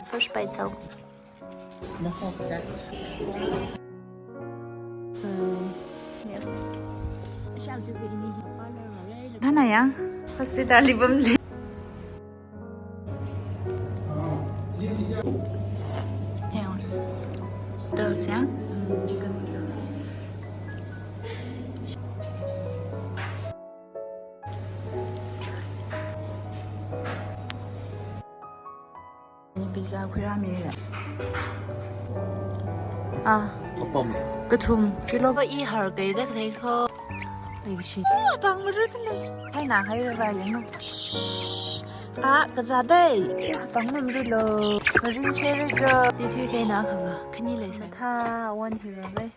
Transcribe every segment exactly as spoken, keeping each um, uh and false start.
First bite chao. So, yes. Nana yang hospital li bam le. Yes. Noodles ya. Chicken noodles. Ni pizza khuirāmira. Ah. Apam. Kathum. Kilo ba i har kai da khalei kho. Ai shi. Pang maru da lei. Hai na hai ra ba yeng no. Ah, kazā dai. Pang maru lo. Maru share jo. Ti thui kai na kha ba. Khani lei sa tha wan hi ra bai.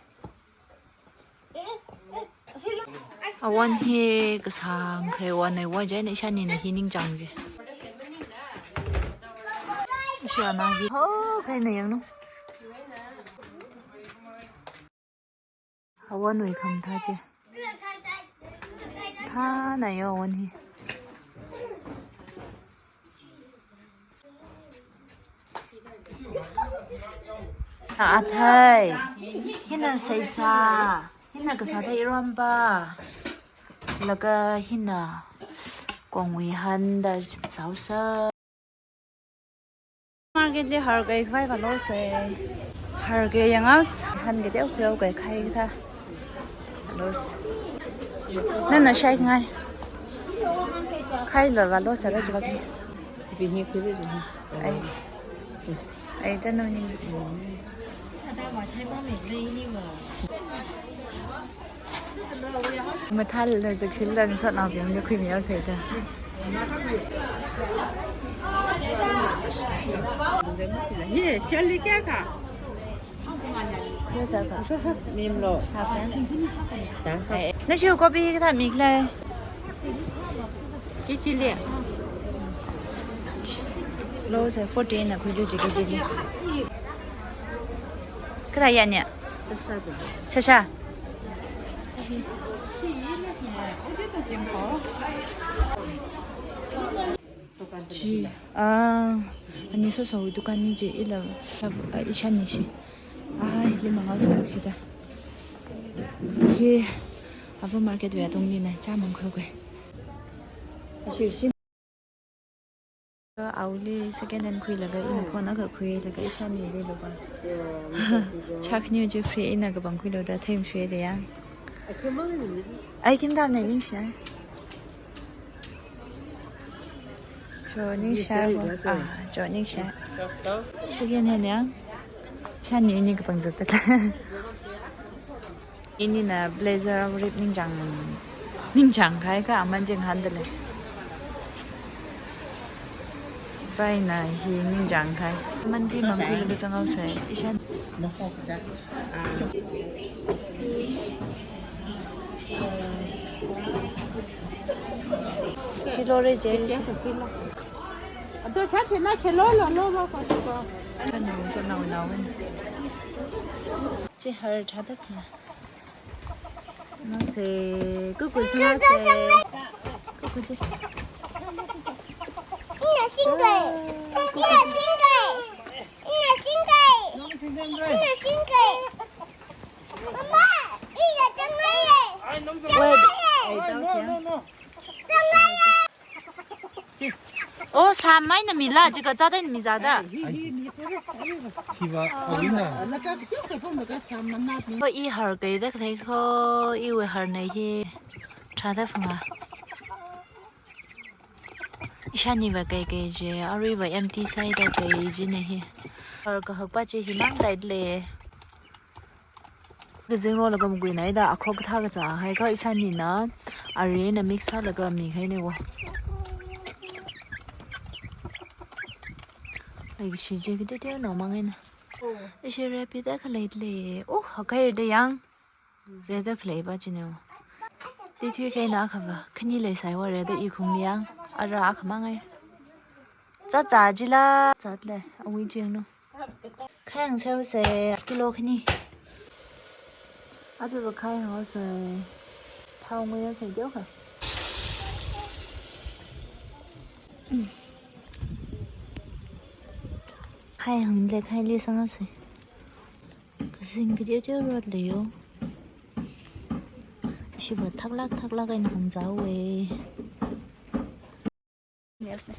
Awon hi kasāng kharewon nei wa jai nei, ishanina hi ningchāng je. Ishana hi ho kai na yang no. Awon wui khamathā je. Thāna yo awon hi. Athei, hina seisā, hina kasāda iromba, laga hina kongwui hānda chaosa. Market li har kai khai valo se. Har kai yangas, han kai teo teo kai khai tha. Valo se. Nana shai ngai. Khai la valo se ra chibak. Bini kiri bini. Ai. Ai, ta no ni. Mathāla zakshil la nisot nao piang ni khuimi yao sai ta. Ye, Shirley kya kha? Kya sa kha? Mim lo. Half na? Chang kha. Nashi kopi kathā mi khalei? Kichili. Lo sa forty na khuilu je kichili. Kathā ya nya? Sasha. Sasha. Chi, ah, ani so so dukan ni je ila, ah, ishani shi. Ah, hili mangao sa shi da. Hi, Ava market wui atungli na, chā mang khui khui. Ashi shi. Auli second hand khuilaga, ina phone akha khuilaga, ishani li luba. Chak ni je free ina kapang khuilu da, thei mashwe da ya. Ai, kim dam na ningshi na. Cho ningsha bo. Ah, cho ningsha. Second hand ya. Shani ini kapang zat ta. Inina blazer rip ningchang, ningchang khai kha aman jing han da lei. Bai na hi ningchang khai. Aman ti mang khuilaga zangao sai. Ishan. Kilo re je. Ado cha kina kilo lo lo ba ko ko. Nau so nau nau. Che har cha da kina. Nang se kuku sa se. Kuku je. Ina singkai. Ina singkai. Ina singkai. Ina singkai. Mama, ina tangaiye. Tangaiye. Tangaiye. Oh, sāmai na mila, jiga zada na mi zada. Ai. Kiva, Alina. Ko i har kai da khalei ko, iwui har nei hi. Tharāda phunga. Ishani va kai kai je, arui va empty sai da kai je nei hi. Har kahak pa je hi mang dai le. Kazing rolaga mugui na ida akhok kathā kazā hai kha ishanina arina mix sālaga mi hai ne wo. Ai, shi je kide de no mang ina. Ishi re pi da khalei le. Oh, hakai de yang. Re da khalei ba jine wo. Ti thui kai na kha ba. Khani lei sai wa re da i khung liang. Ara akha mang ai. Cha cha jila. Cha le. Awui jing no. Khai ang chao se kilo khani. Aja ba khai hao se. Thao ngui yao se kyo kha. Mm. Khai hānglei, khaili sāngasei. Kazing kateoteo rot leiyo. Shiva thaklāk thaklāk eina hāngzāhaowe. Yes ne.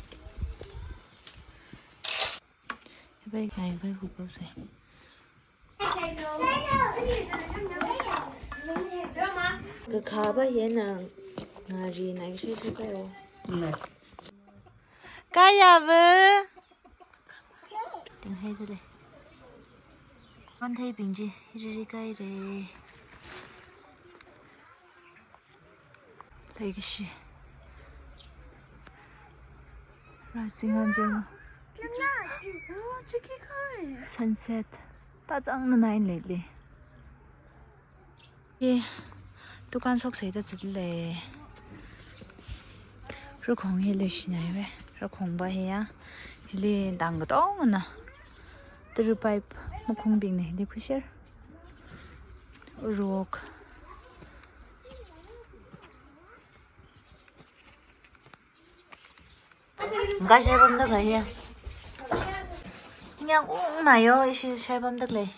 Bai ngai bai hupaosei. Kakhava hina ngari nai shi shi kayo. Kayava. Ting hai dale. Antheibing chi, hiriri kaire. Leikashi. Rising sun. Oh, chiki kai. Sunset. Tachang na nine lately. Ye, dukan shokseida zatle. Rakhong hi leishinaiwe. Rakhong va hiya. Hili dang katongana. Tara pipe makhungbingna hili khuisher. Urok. Ngai shai pamda khalei. Nyang ung na yo, ishi shai pamda khalei.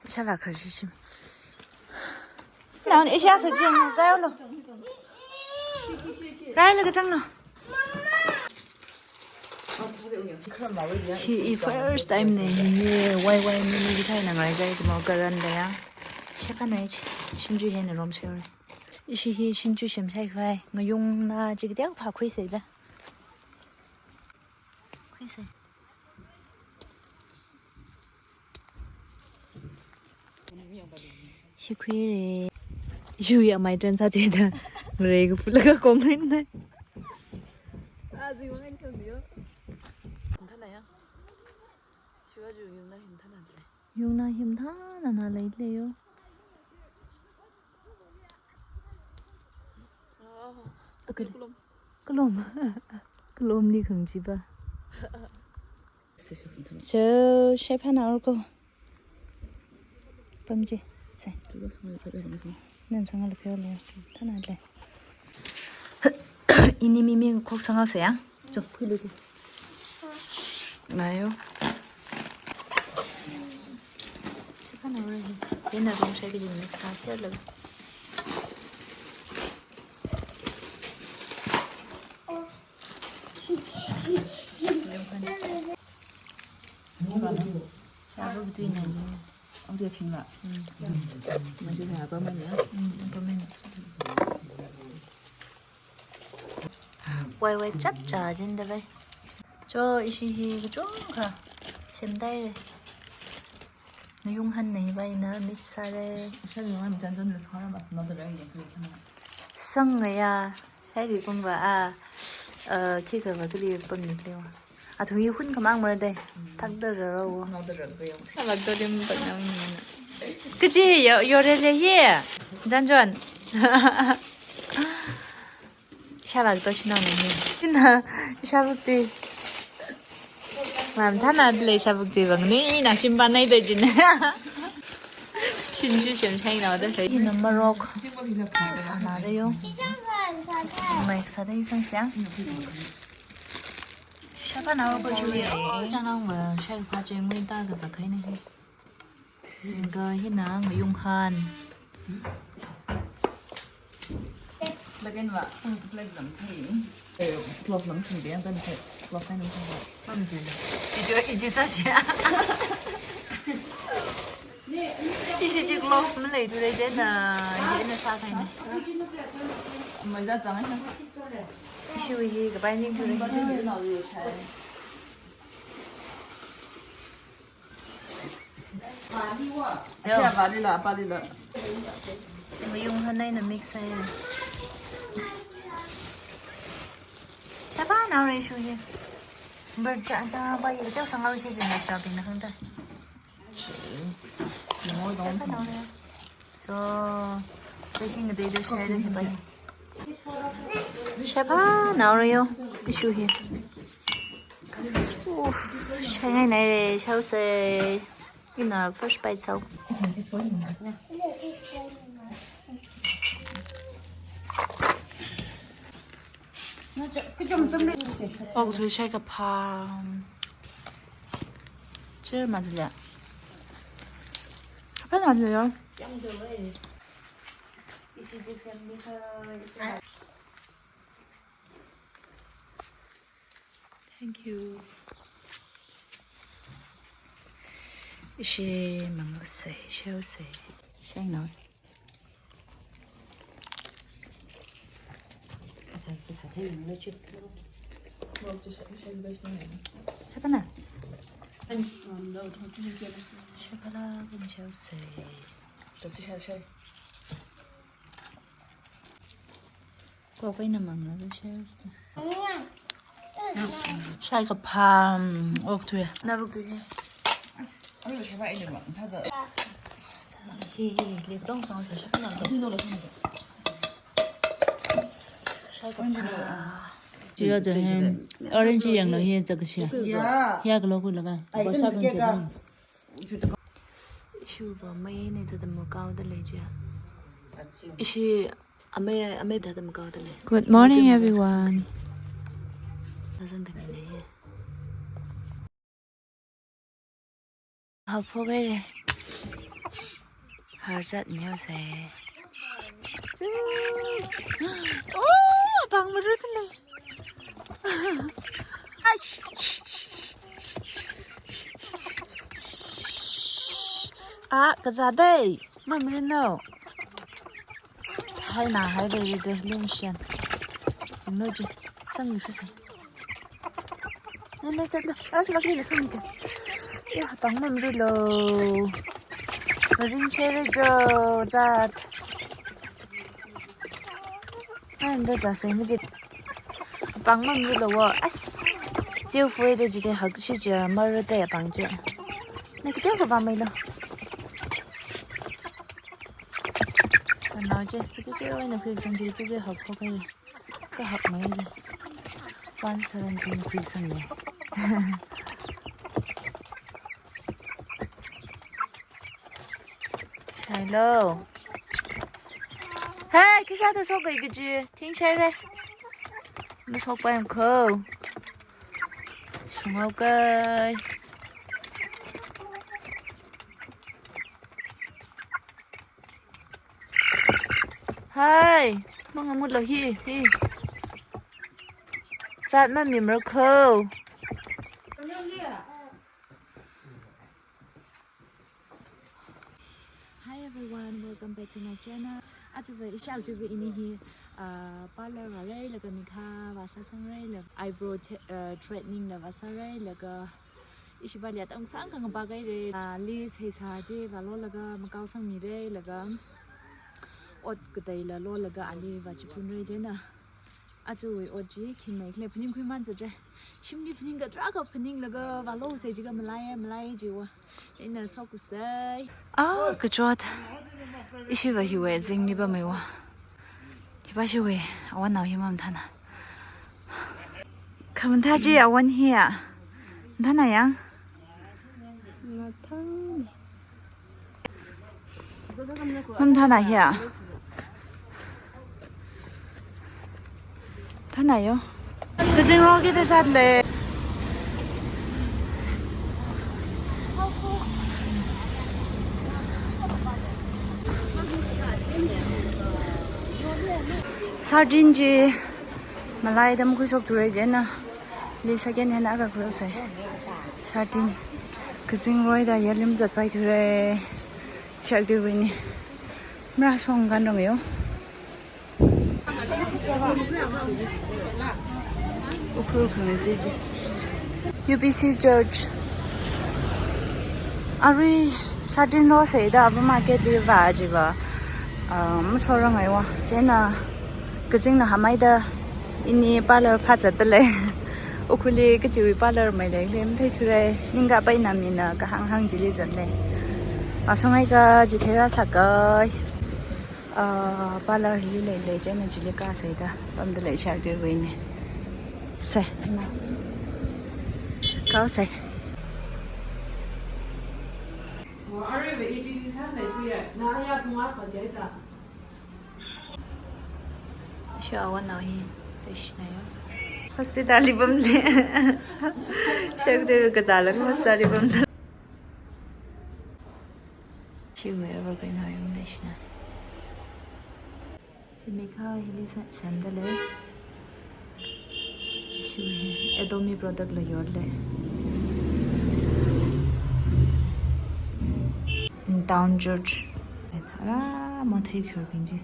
Shala kharshi shim. Naon ishi asa jing, rai lo. Rai lo kachang lo. Shi i first time ne, ni wai wai ni ni kai na ngai zai jimo karan da ya. Shaka nai chi, shinju hena rom share. Ishi hi shinju shem shai khai, ngayung na chi kateopha khuiseida. Khuisei. Shi khuire. Yui amai tran sa chida. Ngare ka pula ka kong rin nai. Ah, zi wang kan yo. Himthana ya. Shiva ju yung na himthana le. Yung na himthana na lei le yo. Oh. Okay. Kulum. Kulom. Kulomli khangchiva. Cho, shai phana orko. Pamji. Sai. Nan sangala pheo le. Thana le. Ini mimi khok sangao se ya. Cho, phui lo ji. Nayo. Shai phana orko. Ina rom shai kiji mix sa share lo. Shabuk tui nai jin. Ang je phin la. Hmm. Ang je phin la, pamai ya. Hmm, pamai. Wai wai chap cha jin da bai. Cho ishi hi kachungkha semdai re. Ngayung han nei bai na mix sāre. Shari ngam jan jan le sāra ba, no da rai ya tu kana. Sang ya, shari kung ba a, eh, khi ka ba kali pam ni lewa. A thu yi hun kamang mar dai. Tak da ra ro. No da ra ba yo. Sha ba da dim ba nam ni. Kaji yo, yo re le ye. Jan jan. Shalak to shinao ne. Ina, shabuk tui. Mam thana le shabuk tui bang ni, ina shimba nai de jin. Shinju shem shai na da sai. Ina marok. Sana re yo. Mai sa dai sang siang. Shapa na ko ju ye. Chang nang ba shai pha cheng mai ta ka zakai ne. Ka hina ngayung han. Lagan wa, plate lam thei. Eh, cloth lam sing biang kan se, cloth kan sing. Mam je. Iti, iti sa sia. Ishi ji cloth malei tu le je na, je na sa kai na. Mai za zang na. Ishi wi hi ka bai ni tu le. Yo. Asha vali la, vali la. Ngayung han nei na mix hai. Tapa na re shu ye. Ber cha cha ba ye teo sang au shi jin na cha bin na hang da. Chi. Mo dong. Tapa na re. So, baking a day the share is by. Shapa, now you issue here. Oof, shai nai re, shao se. Ina first bite sao. Oh, so shai ka pha. Share mā chila. Hapā nā chila. Yam jo wei. Ishi ji family ka, ishi. Thank you. Ishi mango sai, share sai. Share now. Hapā nā. Share pala, share sai. Kok eina mangla share sai. Shai kaphā, mm, okthui. Naruk tui. Ayo, shai ba ini bang, thāda. Hi, hi, hi, li tong tong sa shai kaphā. Shai kaphā. Jiya jahen, orange yanglo hi, ja kashi. Ya. Ya kalo ku laga. Ai, bosa kan kan jeta. Ishiva amei ne thāda makaoda lei jiya. Ishi amei, amei thāda makaoda lei. Good morning, everyone. Thāzang kani lei jiya. Hakphok haira. Harzat mihaosai. Chu. Oh, apāng marut lei. Ai, sh-, sh-, sh-, ah, kazā dei. Mamarino. Haina, haidei, dei, limshen. Ino ji, sangmi fusai. Nene chatlo, asu lakli le sangmi ke. Ya, apāng mamarilo. Ring share jo, zat. Ai, nda za sai mi ji. Apāng mamarilo wo. As. Tiu fui de ji de hak shi ji, mara de apāng ji. Na kitiu ka ba mailo. Kanao je, kitiu kitiu na khui sang je, kitiu hak phok hai. Kahak mai le. One seventeen khui sang le. Shailo. Hey, khisāda shok kai kaji. Thing shaira. Mashokpai kho. Shungao kai. Hai, mangamutlo hi, hi. Zat mamimra kho. Hi everyone, welcome back to my channel. Aja va ishi aja va ini hi, ah, parlour vārai laga mikha vāsāsangrai laga eyebrow te-, ah, threadening la vāsārai laga ishi va liya tang sāngkha ngapā kahaira. Ah, ali seisā chi vālo laga makaosangmirai laga ot kateila lo laga ali vāchiphunrai jina. Ajawui ot chi khi mai khalei phaningkhui man zatra. Shimli phaning kathara ka phaninglaga vālo sai jiakha malai, malai jiwa. Ina sok kusai. Ah, kachot. Ishi va hiwui zingli va maiwa. Hi va shiwui, awan nao hi mamathāna. Kha mathā chi awan hi ya. Mathāna yang. Mathāna. Mamathāna hiya. Thāna yo. Kazing rokida zatlei. Sardine chi malaida makhuishok thurai jina. Li second hand akha khuihaosai. Sardine. Kazing roida yalim zatpai thurai. Shakdewui ni. Mara shong kan rong yo. Ukhrul khangazei chi. U B C Church. Arui sardine lo saida ava market li vā jiva. Ah, mashorangaiwa. China kazingna hamaida ini parlour phazatda lei. Ukhrulli kachiwui parlour mailei lei matheithurai. Ningkapai namina kahāng hāng chili zatlei. Vāshongai kaji theira sakai. Ah, parlour hi leilei china chili kasaida pamda lei shakdewui ni. Se, na. Kaosai. Sha awan nao hi, tashna yo. Hospital li pamlei. Shakdewa kazāla hospital li pamlei. Chiwui evergreen hoyam leishina. Shimikha hili sa-, semda lei. Chiwui Adobe product la yorda lei. Downchurch. Ara mathei khur binji.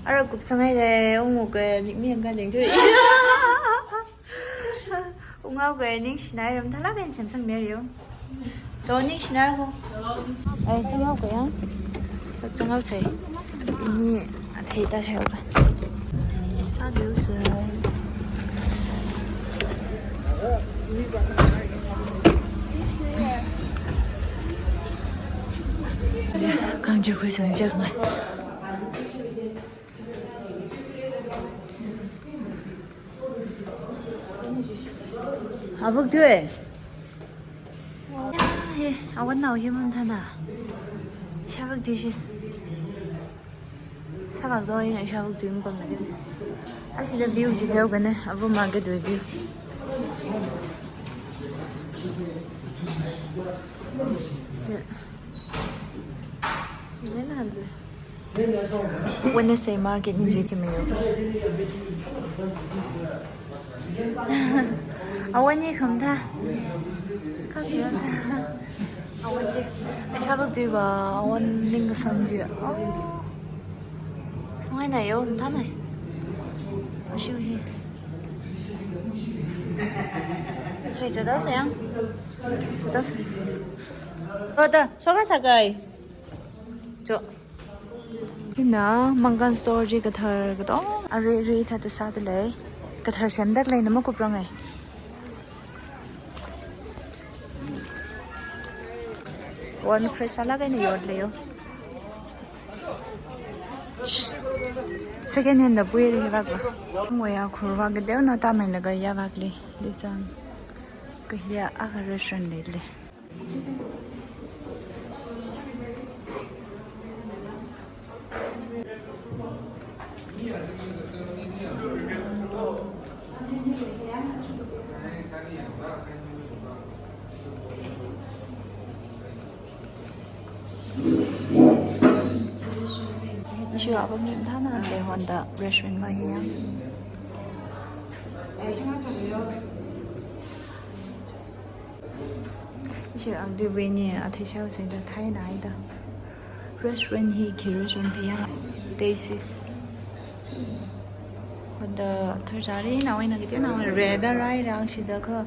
Ara kupsang haira, ungu ke mikmi yangka ning thui. Ungau ke ningshina ram thala ke semsang mer yo. To ningshina ho. Ai, sangau ke yang. Sangau sai. Ini athei ta sai ka. Aduh sai. Kang je khui sang je mai. Avuk tui. He, awan nao hi mam thana. Shavuk tui shi. Shavuk tui na shavuk tui mam pam na kene. Ashida view ji theo kene, avu ma ke tui view. Shi. Ine na handle. Wednesday market ni je ki mayo. Awan ni kham tha. Ka kya sa. Awan je. Ai, shavuk tui ba, awan ning kasang je. Oh. Sangai na yo, tha na. Ashu hi. Sai, sai da sayang. Sai da sai. Oh, da, soka sakai. Jo. Hina Mangan store ji kathar katong, ari ari thāda sāda lei. Kathar semdak lei na makuprang ai. One fresh ala kaina yot lei yo. Second hand da pui ri vak ba. Ngoya khur vak de na ta mai laga ya vak lei. Lisang. Kahia aga restaurant lei lei. Ishi apam hi mathāna lei honda restaurant va hiya. Ishi ap diwui ni athei shao sāda thai nai da. Restaurant hi khi restaurant kayang. This is honda tharchari na wai na kiti na wai re da rai rang shida kha,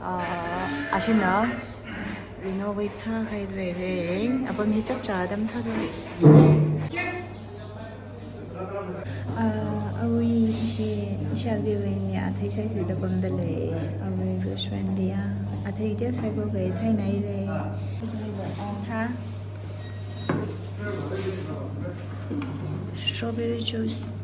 ah, ashina renovate sākahai lei. Apam hi chapchāda masāda. Ah, awui ishi, ishi ap diwui ni athei shai sāda pamda lei. Awui restaurant liya. Athei dia sai ko kai thai nai lei. Tha. Strawberry juice.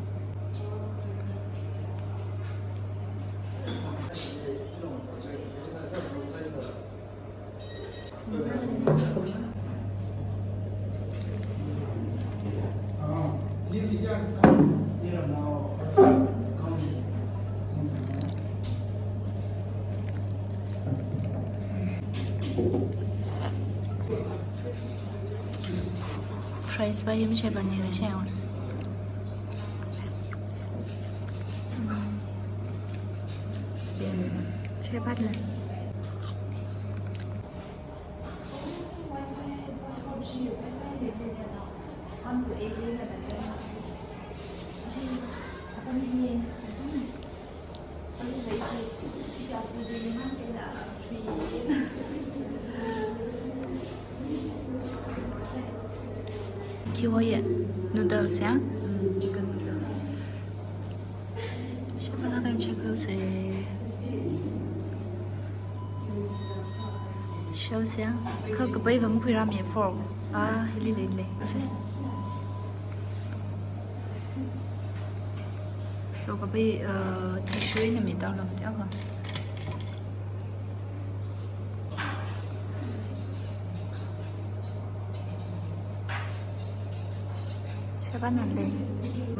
Fries va yam sheba ni re shells. Sheba le. Khi hoye? Noodles ya? Mm, chicken noodle. Sheba la kai check lo se. Shao se ya. Kha kapai va makhuira mi fork. Ah, hili lei lei. Ase. So kapai, uh, tissue na mi tao lo te ka. Sheba na lei.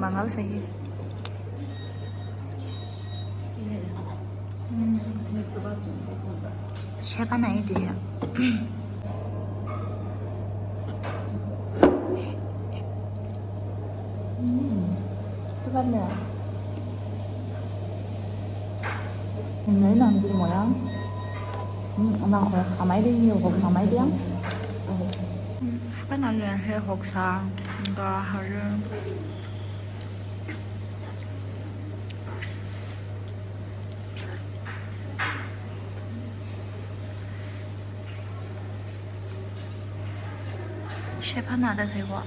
Mangau sa hi. Sheba na iji ya. Hmm. Sheba na. Nai nang jing mo ya. Hmm, nang hok samai di, ni hok samai di ya. Hmm, sheba na le he hok sa. Nga haru. Sheba na da thei wa.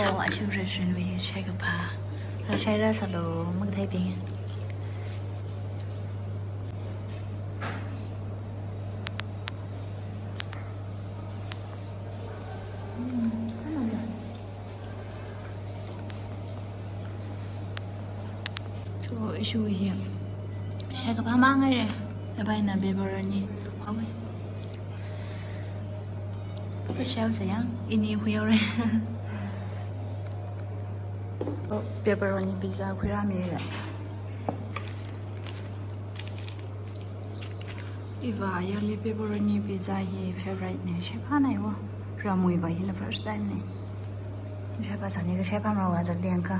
Oh, ashi restaurant wui shai kapha. Ra shai ra sālu, makathei bing. So, ishi hi shai kapha mang ai. Abaina pepperoni. Haowa. Papa shao sa yang, ini hui yao re. Oh, pepperoni pizza khuirā mi re. Iva ayarli pepperoni pizza hi favorite ne, sheba na iva. Ramui va hina first time ne. Sheba sani ka sheba ma wa zat liang ka.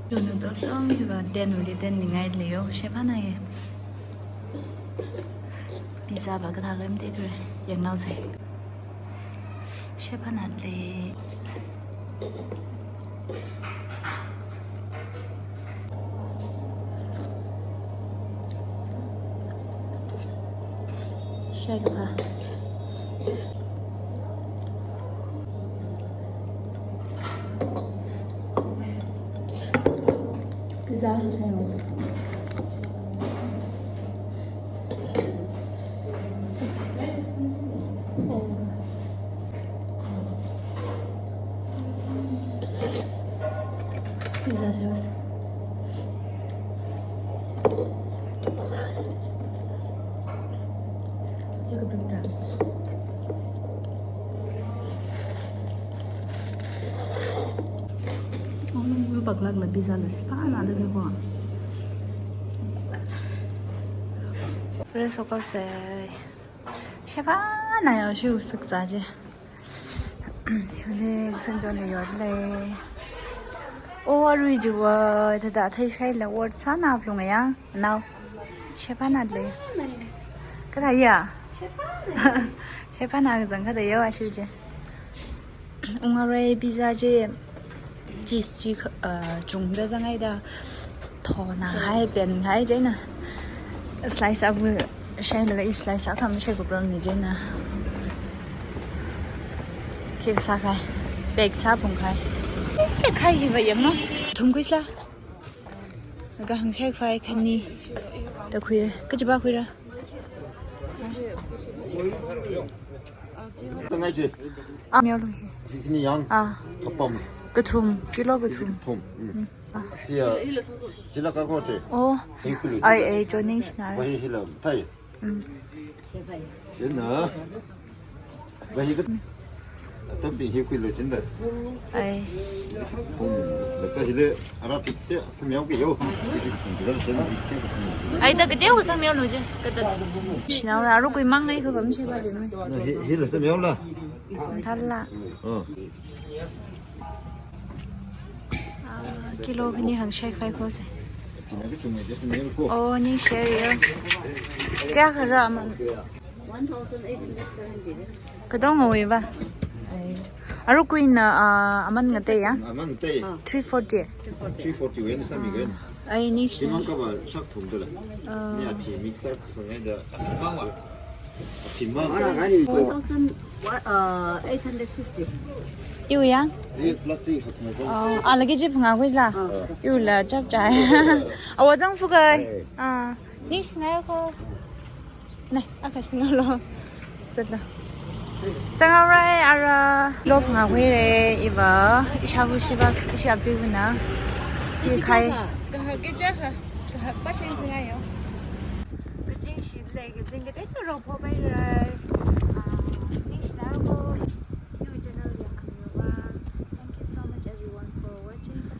Yunu to song hiva ten wuli ten ningai leo, sheba na ye. Pizza va kathā lem te ture, yang nao sai. Sheba na le. Shai kapha. Pizza hi shai mas. Pizza sauce. Check a big time. Oh, paklak la pizza la. Ah, na de ko. Fresh ho ko se. Sheba na ya shu suk sa je. Yule sun jo le yo le. O arui ju wa da da thai shai la word sa na plung ya. Now. Sheba na le. Kathā ya. Sheba na zang kathā ya wa shu je. Ungarai pizza je cheese chi, uh, chungda zangai da thona hai pen hai jina. Slice abu shai laga i slice akha mashai kupram ni jina. Cake sākhai. Bake sāphungkhai. Eh, khai hi va yam no. Thum kuisla. Laga hangshai fai khani. Da khuira. Kachiva khuira. Tangai je. Ah, meolu hi. Sikini yang. Ah. Kapam. Kathum, kilo kathum. Kathum. Mm. Mm. Ah. Sia. Hila kako je. Oh. Hikulu. Ai, ai, joining sina. Wai hila. Thai. Mm. Jina. Wai hika. Atam pi hikulu jina. Ai. Hum. Laka hile ara pitte. Samyao ke yo. Ai, ta kateo ka samyao lo je. Kata. Shinao ra ro kui mang ngai ko bam che ba de me. Hi, hi la samyao la. Thal la. Oh. Ah, kilo khani hangshai fai ko se. Pina ka chunga je samyao ko. Oh, ni share yo. Kya kha ra man? One thousand eight hundred seventy. Kadong ngawui va. Ai. Arukuina, ah, aman ngatei ya? Aman ngatei. Ah. Three forty. Three forty wui eina sāmi ga. Ai, ni shi. Simang kaba shak thum dala. Ah. Ni api mix up thum da. Api mang. One thousand, uh, eight hundred fifty. Iu ya? Ni plastic hak mo. Ah, alagi ji phanga hui la. Ah. Iu la chap chai. Awa jang fu kai. Ai. Ah. Ni shi ngai ko. Nai, akha singalo. Zatlo. Chang arai ara lop nga hui re iva. Isha hu shiva, isha abdui huna. Hi khai. Kaha, kaha, kaha, kaha, pa shing huna yo. Kaching shi le, kaching kate ro pho bai rai. Ah, ni shi na ko. New channel yang kami wa. Thank you so much everyone for watching.